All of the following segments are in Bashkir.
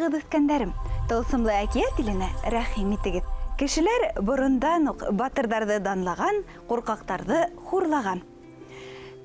Һаумыһығыҙ, үҫкәндәрем! Тылсымлы әкиәт иленә рәхим итегеҙ! Кешеләр борондан уҡ батырҙарҙы данлаған, ҡурҡаҡтарҙы хурлаған.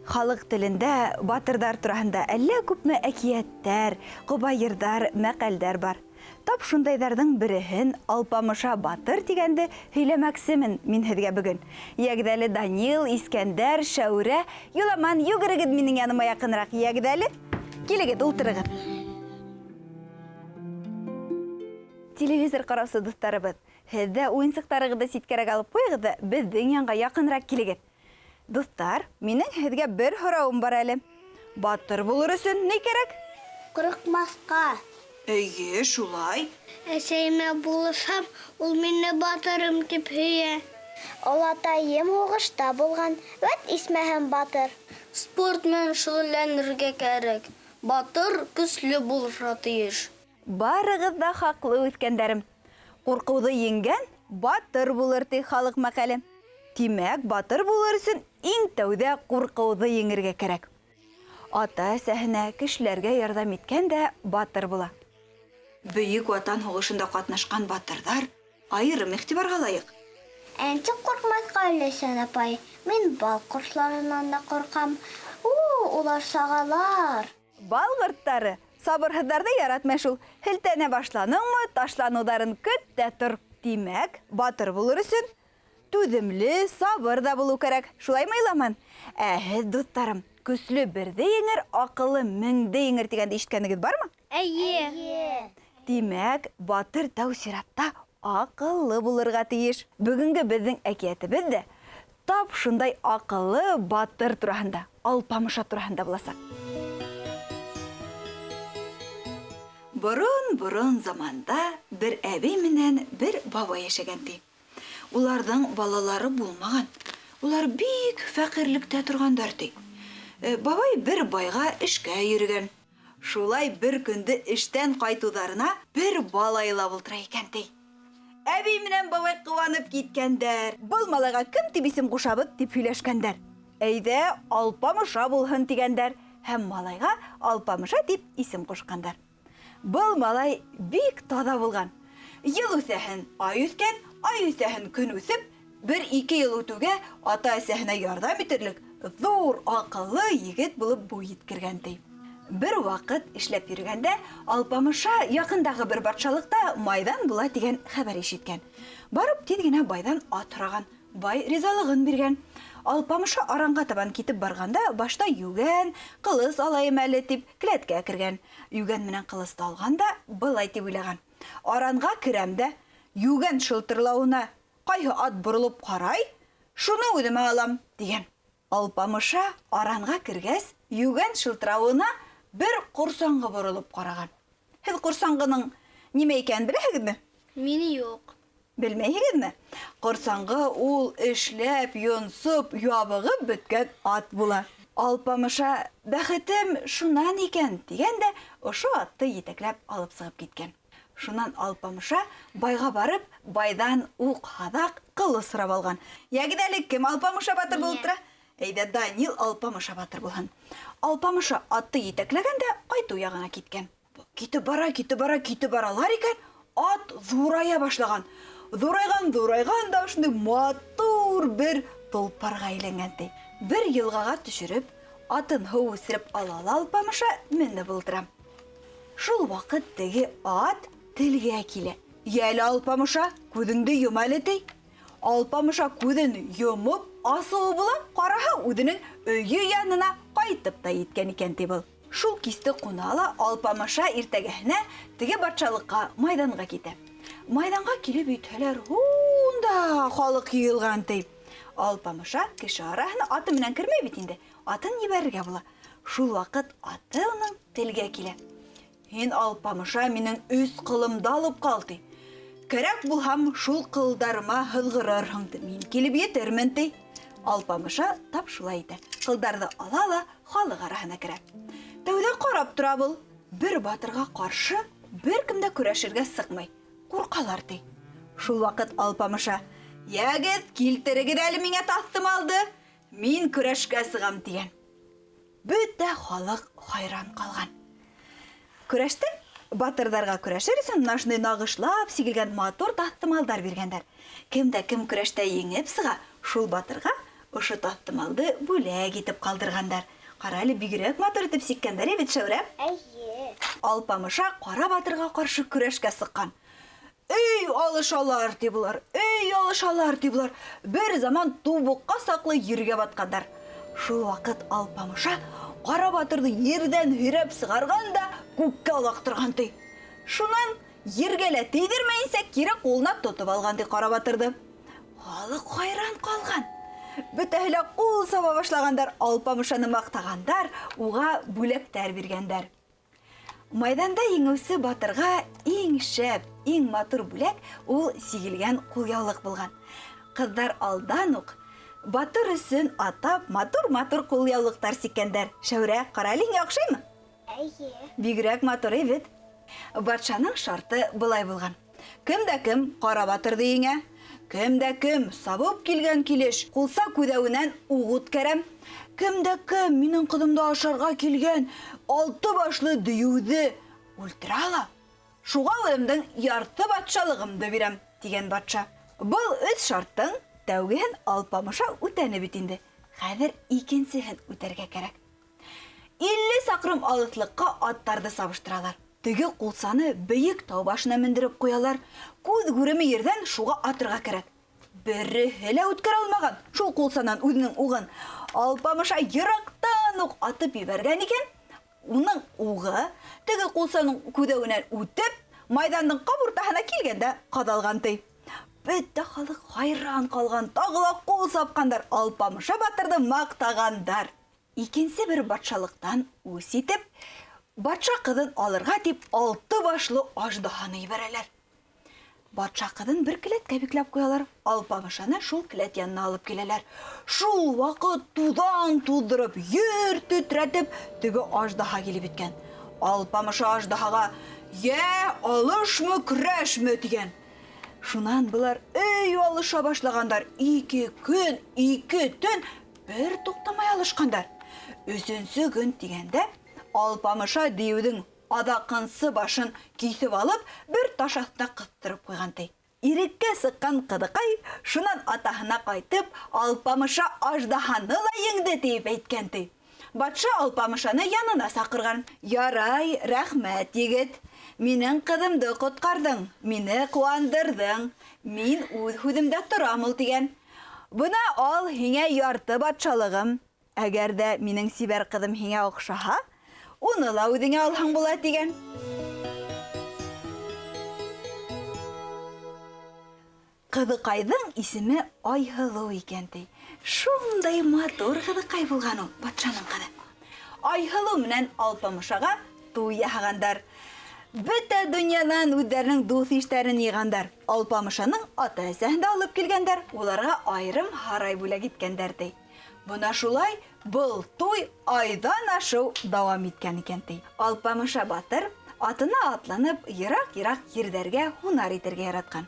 Халыҡ телендә батырҙар тураһында әллә күпме әкиәттәр, ҡобайырҙар, мәҡәлдәр бар. Тап шундайҙарҙың береһен, Алпамыша батыр тигәнде һөйләмәксемен мин һеҙгә бөгөн. Йәгеҙ әле, Данил, Искәндәр, Шәүрә, Юламан, йүгерегеҙ минең яныма яҡыныраҡ, йәгеҙ әле. Килегеҙ, ултырығыҙ. Телевизор ҡараусы дуҫтарыбыҙ, һеҙ ҙә уйынсыҡтарығыҙҙы ситкәрәк алып ҡуйығыҙ ҙа, беҙҙең янға яҡыныраҡ килегеҙ. Дуҫтар, минең һеҙгә бер һорауым бар әле. Батыр булыр өсөн ни кәрәк? Ҡурҡмаҫҡа. Эйе, шулай. Әсәйемә булышам, ул мине батырым тип һөйә. Олатайым һуғышта булған, вәт исмәһәм батыр. Спорт менән шөгыльләнергә кәрәк. Батыр көслө булырга тиеш. Барыгыз да хаклы, үскәндәрем. Куркыуҙы еңгән батыр булыр, ти халыҡ мәҡәле. Тимәк, батыр булыр өсөн иң тәүҙә ҡурҡыуҙы еңергә кәрәк. Ата-әсәһенә, кешеләргә ярҙам иткән дә батыр була. Бөйөк Ватан һуғышында ҡатнашҡан батырҙар айырым иғтибарға лайыҡ. Ә нисек ҡурҡмаҫҡа, Ләйсән апай? Мин бал ҡортларынан да ҡурҡам. У-у, улар сағалар. Бал ҡорттары сабырһыҙҙарҙы яратмай шул. Һелтәнә башланыңмы, ташланыуҙарын көт тә тор. Тимәк, батыр булыр өсөн түҙемле, сабыр ҙа булыу кәрәк. Шулаймы, Иламан? Ә һеҙ, дуҫтарым, көслө берҙе еңер, аҡыллы меңде еңер тигәнде ишеткәнегеҙ бармы? Эйе. Тимәк, батыр тәү сиратта аҡыллы булырға тейеш. Бөгөнгө беҙҙең әкиәтебеҙ ҙә тап шундай аҡыллы батыр тураһында, Алпамыша тураһында буласаҡ. Борон-борон заманда бер әбей менән бер бабай йәшәгән, ти. Уларҙың балалары булмаған. Улар бик фәҡирлектә торғандар, ти. Бабай бер байға эшкә йөрөгән. Шулай бер көндө эштән ҡайтыуҙарына бер бала илап ултыра икән, ти. Әбей менән бабай ҡыуанып киткәндәр. Был малайға кем тип исем ҡушабыҙ, тип һөйләшкәндәр. Әйҙә, Алпамыша булһын, тигәндәр. Һәм малайға Алпамыша тип исем ҡушҡандар. Был малай бик таҙа булған. Йыл үҫәһен ай үҫкән, ай үҫәһен көн үҫеп, бер-ике йыл үтеүгә ата-әсәһенә ярҙам итерлек ҙур аҡыллы егет булып буй еткергән, ти. Бер ваҡыт эшләп йөрөгәндә Алпамыша яҡындағы бер батшалыҡта майҙан була тигән хәбәр ишеткән. Барып тиҙ генә байҙан ат һораған. Бай ризалығын биргән. Алпамыша аранға табан китеп барғанда башта йүгән, ҡылыс алайым әле тип келәткә кергән. Йүгән менән ҡылысты алған да былай тип уйлаған. Аранға керәм дә, йүгән шылтырлауына ҡайһы ат боролоп ҡарай, шуны үҙемә алам, тигән. Алпамыша аранға кергәс, йүгән шылтырауына бер ҡорсаңғы боролоп ҡараған. Һеҙ ҡорсаңғының нимә икәнен беләһегеҙме? Мин юҡ. Белмәйһегеҙме? Ҡорсаңғы ул эшләп, йонсоп, ябығып бөткән ат була. Алпамыша, бәхетем шунан икән, тигән дә ошо атты етәкләп алып сығып киткән. Шунан Алпамыша байға барып, байҙан уҡ, һаҙаҡ, ҡылыс һорап алған. Йәгеҙ әле, кем Алпамыша батыр булып тора? Әйҙә, Данил Алпамыша батыр булһын. Алпамыша атты етәкләгән дә ҡайтыу яғына киткән. Китеп бара, китеп бара, китеп баралар икән, ат ҙурая башлаған. Ҙурайған, ҙурайған да ошондай матур бер толпарға әйләнгән, ти. Бер йылғаға төшөрөп, атын һыу эсереп ала ла Алпамыша менеп ултыра. Шул ваҡыт теге ат телгә килә. Йәле, Алпамыша, күҙеңде йом әле, ти. Алпамыша күҙен йомоп, асыуы була, ҡараһа, үҙенең өйө янына ҡайтып та еткән икән, ти был. Шул кисте ҡуна ла Алпамыша иртәгәһенә теге батшалыҡҡа майҙанға китә. Майҙанға килеп етһәләр, унда халыҡ йыйылған, ти. Алпамыша кеше араһына аты менән кермәй бит инде, атын ебәрергә була. Шул ваҡыт аты уның телгә килә. Һин, Алпамыша, минең өс ҡылымды алып ҡал, ти. Кәрәк булһам, шул ҡылдарыма һыҙғырырһың, ти. Мин килеп етермен, ти. Алпамыша тап шулай итә. Ҡылдарҙы ала ла халыҡ араһына керә. Тәүҙә ҡарап тора был. Бер батырға ҡаршы бер кем дә көрәшергә сыҡмай. Ҡурҡалар, ти. Шул ваҡыт Алпамыша: Йәгеҙ, килтерегеҙ әле миңә таҫтымалды, мин көрәшкә сығам, тигән. Бөтә халыҡ хайран ҡалған. Көрәштә Батырҙарға көрәшер өсөн менә шундай нағышлап сигелгән матур таҫтымалдар биргәндәр. Кем дә кем көрәштә еңеп сыға, шул батырға ошо таҫтымалды бүләк итеп ҡалдырғандар. Ҡара әле, бигерәк матур итеп сиккәндәр бит, Шәүрә. Әйе. Алпамыша Ҡара батырға ҡаршы көрәшкә сыҡҡан. Эй, алышалар, ти былар, эй, алышалар, ти былар. Бер заман тубыҡҡа саҡлы ергә батҡандар. Шул ваҡыт Алпамыша Ҡара батырҙы ерҙән һөйрәп сығарған да күккә олаҡтырған, ти. Шунан ергә лә тейҙермәйенсә кире ҡулына тотоп алған, ти, Ҡара батырҙы. Халыҡ хайран ҡалған. Бөтәһе лә ҡул саба башлағандар, Алпамышаны маҡтағандар, уға бүләктәр биргәндәр. Майҙанда еңеүсе батырға иң шәп, иң матур бүләк ул сигелгән ҡулъяулыҡ булған. Ҡыҙҙар алдан уҡ батыр өсөн атап матур-матур ҡулъяулыҡтар сиккәндәр. Шәүрә, ҡара әле, һиңә оҡшаймы? Әйе. Бигерәк матур бит. Батшаның шарты былай булған. Кем дә кем Ҡара батырҙы еңә, кем дә кем сабып килгән килеш ҡулса күҙәүенән уҡ үткәрәм, кем дә кем минең ҡыҙымды ашарға килгән алты башлы дейеүҙе үлтерә ала, шуға үҙемдең ярты батшалығымды бирәм, тигән батша. Был өс шарттың тәүгеһен Алпамыша үтәне бит инде. Хәҙер икенсеһен үтәргә кәрәк. 50 саҡрым алыҫлыҡҡа аттарҙы сабыштыралар. Теге ҡулсаны бейек тау башына мендереп ҡуялар. Күҙ күреме ерҙән шуға атырға кәрәк. Береһе лә үткәрә алмаған шул ҡулсанан үҙенең уғын. Алпамыша йыраҡтан уҡ атып ебәргән икән. Уның уғы теге ҡулсаның күҙәүенән үтеп, майҙандың ҡап уртаһына килгәндә ҡаҙалған, ти. Бөтә халыҡ хайран ҡалған, тағы ла ҡул сапҡандар, Алпамыша батырҙы маҡтағандар. Икенсе бер батшалыҡтан үс итеп, батша ҡыҙын алырға тип алты башлы аждаһаны ебәрәләр. Батша ҡыҙын бер келәткә бикләп ҡуялар. Алпамышаны шул келәт янына алып киләләр. Шул ваҡыт туҙан туҙҙырып, ер тетрәтеп, теге аждаһа килеп еткән. Алпамыша аждаһаға: "Йә, алышмы, көрәшме?" тигән. Шунан былар эй алыша башлағандар. 2 көн, 2 төн бер туҡтамай алышҡандар. Өсөнсө көн тигәндә Алпамыша дейеүҙең аҙаҡынсы башын киҫеп алып, бер таш аҫтына ҡыҫтырып ҡуйған, ти. Иреккә сыҡҡан ҡыҙыҡай шунан атаһына ҡайтып, Алпамыша аждаһаны ла еңде тип әйткән, ти. Батша Алпамышаны янына саҡырған. Ярай, рәхмәт, егет. Минең ҡыҙымды ҡотҡарҙың, мине ҡыуандырҙың. Мин үҙ һүҙемдә торам ул, тигән. Бына ал һиңә ярты батшалығым. Әгәр ҙә минең сибәр ҡыҙым һиңә оҡшаһа, уны ла үҙеңә алһаң була, тигән. Ҡыҙыҡайҙың исеме Айһылыу икән, ти. Шундай матур ҡыҙыҡай булған ул, батшаның ҡыҙы. Айһылыу менән Алпамышаға туй яһағандар. Бөтә донъянан үҙҙәренең дуҫ-иштәрен йыйғандар. Алпамышаның ата-әсәһен дә алып килгәндәр, уларға айырым һарай бүләк иткәндәр, ти. Бына шулай был туй айҙан ашыу дауам иткән икән, ти. Алпамыша батыр атына атланып йыраҡ-йыраҡ ерҙәргә һунар итергә яратҡан.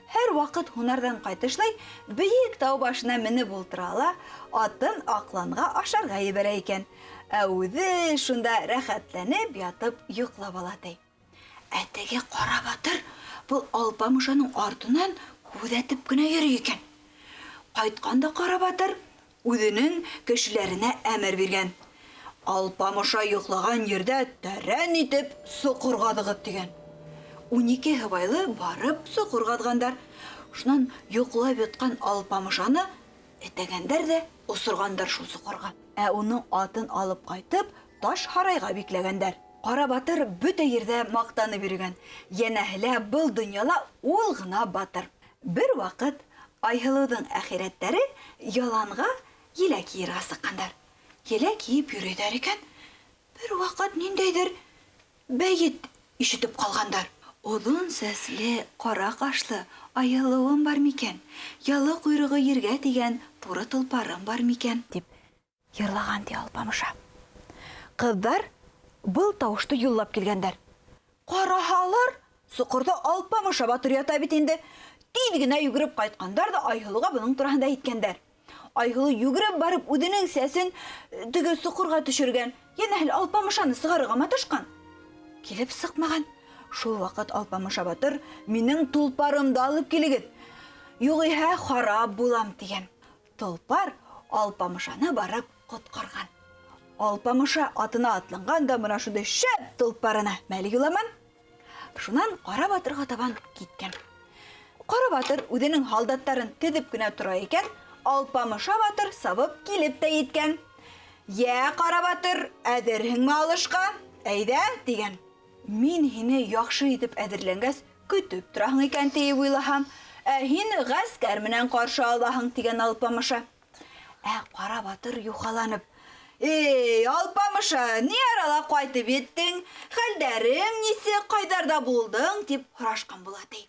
Һәр ваҡыт һунарҙан ҡайтышлай бейек тау башына менеп ултыра ла, атын аҡланға ашарға ебәрә икән. Ә үҙе шунда рәхәтләнеп ятып йоҡлап ала, ти. Ә теге Ҡара батыр был Алпамышаның артынан күҙәтеп кенә йөрөй икән. Ҡайтҡанда Ҡара батыр үҙенең кешеләренә әмер биргән. Алпамыша йоҡлаған ерҙә тәрән итеп соҡор ҡаҙығыҙ, тигән. 12 һыбайлы барып соҡор ҡаҙғандар. Шунан йоҡлап ятҡан Алпамышаны этәгәндәр ҙә осорғандар шул соҡорға. Ә уның атын алып ҡайтып, таш һарайға бикләгәндәр. Ҡара батыр бөтә ерҙә маҡтанып йөрөгән. Йәнәһе лә был донъяла ул ғына батыр. Бер ваҡыт Айһылыуҙың әхирәттәре яланға еләк йыйырға сыҡҡандар. Еләк йыйып йөрөйҙәр икән. Бер ваҡыт ниндәйҙер бәйет ишетеп ҡалғандар. Оҙон сәсле, ҡара ҡашлы Айһылыуым бар микән? Ялы ҡойроғо ергә тигән туры толпарым бар микән? Тип йырлаған, ти Алпамыша. Ҡыҙҙар был тауышты юллап килгәндәр. Ҡараһалар, соҡорҙа Алпамыша батыр ята бит инде. Тиҙ генә йүгереп ҡайтҡандар ҙа Айһылыуға бының тураһында әйткәндәр. Айһылыу йүгереп барып үҙенең сәсен теге соҡорға төшөргән. Йәнәһе лә Алпамышаны сығарырға маташҡан. Килеп сыҡмаған. Шул ваҡыт Алпамыша батыр, минең толпарымды алып килегеҙ, юғиһә харап булам, тигән. Толпар Алпамышаны барып ҡотҡарған. Алпамыша атына атланған да мына шундай шәп толпарына мәле юламан. Шунан Ҡара батырға табан киткән. Ҡара батыр үҙенең һалдаттарын теҙеп кенә тора икән, Алпамыша батыр сабып килеп тә еткән. Йә, Ҡара батыр, әҙерһеңме алышҡа? Әйҙә, тигән. Мин һине яҡшы итеп әҙерләнгәс, көтөп тораһың икән тиеп уйлаһам, ә һин ғәскәр менән ҡаршы алаһың, тигән Алпамыша. Ә Ҡара батыр юхаланып, Эй, Алпамыша, ни арала ҡайтып еттең? Хәлдәрең нисек, ҡайҙарҙа булдың? Тип һорашҡан була, ти.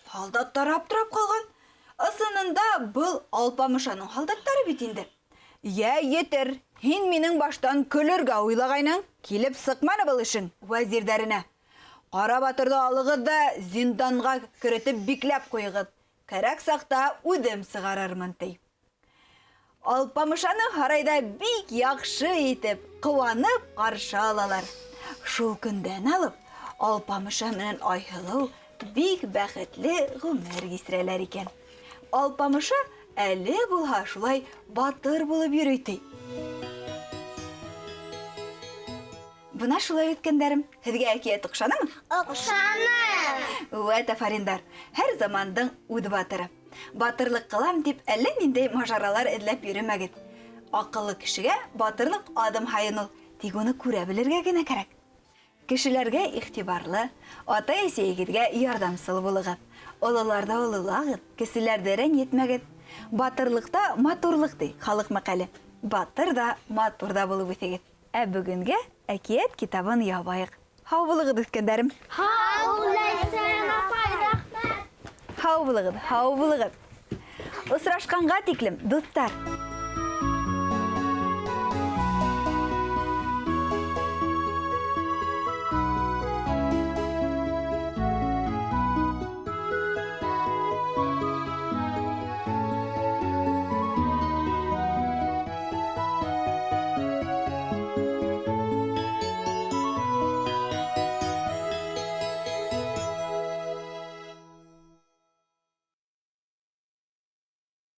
Һалдаттар аптырап ҡалған. Ысынында был Алпамышаның һалдаттары бит инде. Йә, етер, һин минең баштан көлөргә уйлағайның, килеп сыҡманы был эшең вәзирҙәренә. Ҡара батырҙы алығыҙ ҙа зинданға керетеп бикләп ҡуйығыҙ. Кәрәк саҡта үҙем сығарырмын, ти. Алпамышаны һарайҙа бик яҡшы итеп, ҡыуанып ҡаршы алалар. Шул көндән алып, Алпамыша менән Айһылыу бик бәхетле ғүмер кисерәләр икән. Алпамыша әле булһа шулай батыр булып йөрөй, ти. Бына шулай үткәндәрем. Һеҙгә әкиәт оҡшанымы? Оҡшаны! Үәт, афариндар. Һәр замандың үҙ батыры. Батырлыҡ ҡылам тип әллә ниндәй мажаралар эҙләп йөрөмәгеҙ. Аҡыллы кешегә батырлыҡ аҙым һайын ул. Тик уны күрә белергә генә кәрәк. Кешеләргә иғтибарлы, атай-әсәйегеҙгә ярҙамсыл булығыҙ. Ололарҙы ололағыҙ, кеселәрҙе рәнйетмәгеҙ. Батырлыҡта матурлыҡ ти халыҡ мәҡәле. Батыр ҙа, матур ҙа булып үҫегеҙ. Ә бөгөнгә әкиәт китабын ябайыҡ. Һау булығыҙ, үҫкәндәрем. Һау бул, Ләйсән апай, рәхмәт. Һау булығыҙ, һау булығыҙ. Осрашҡанға тиклем, дуҫтар.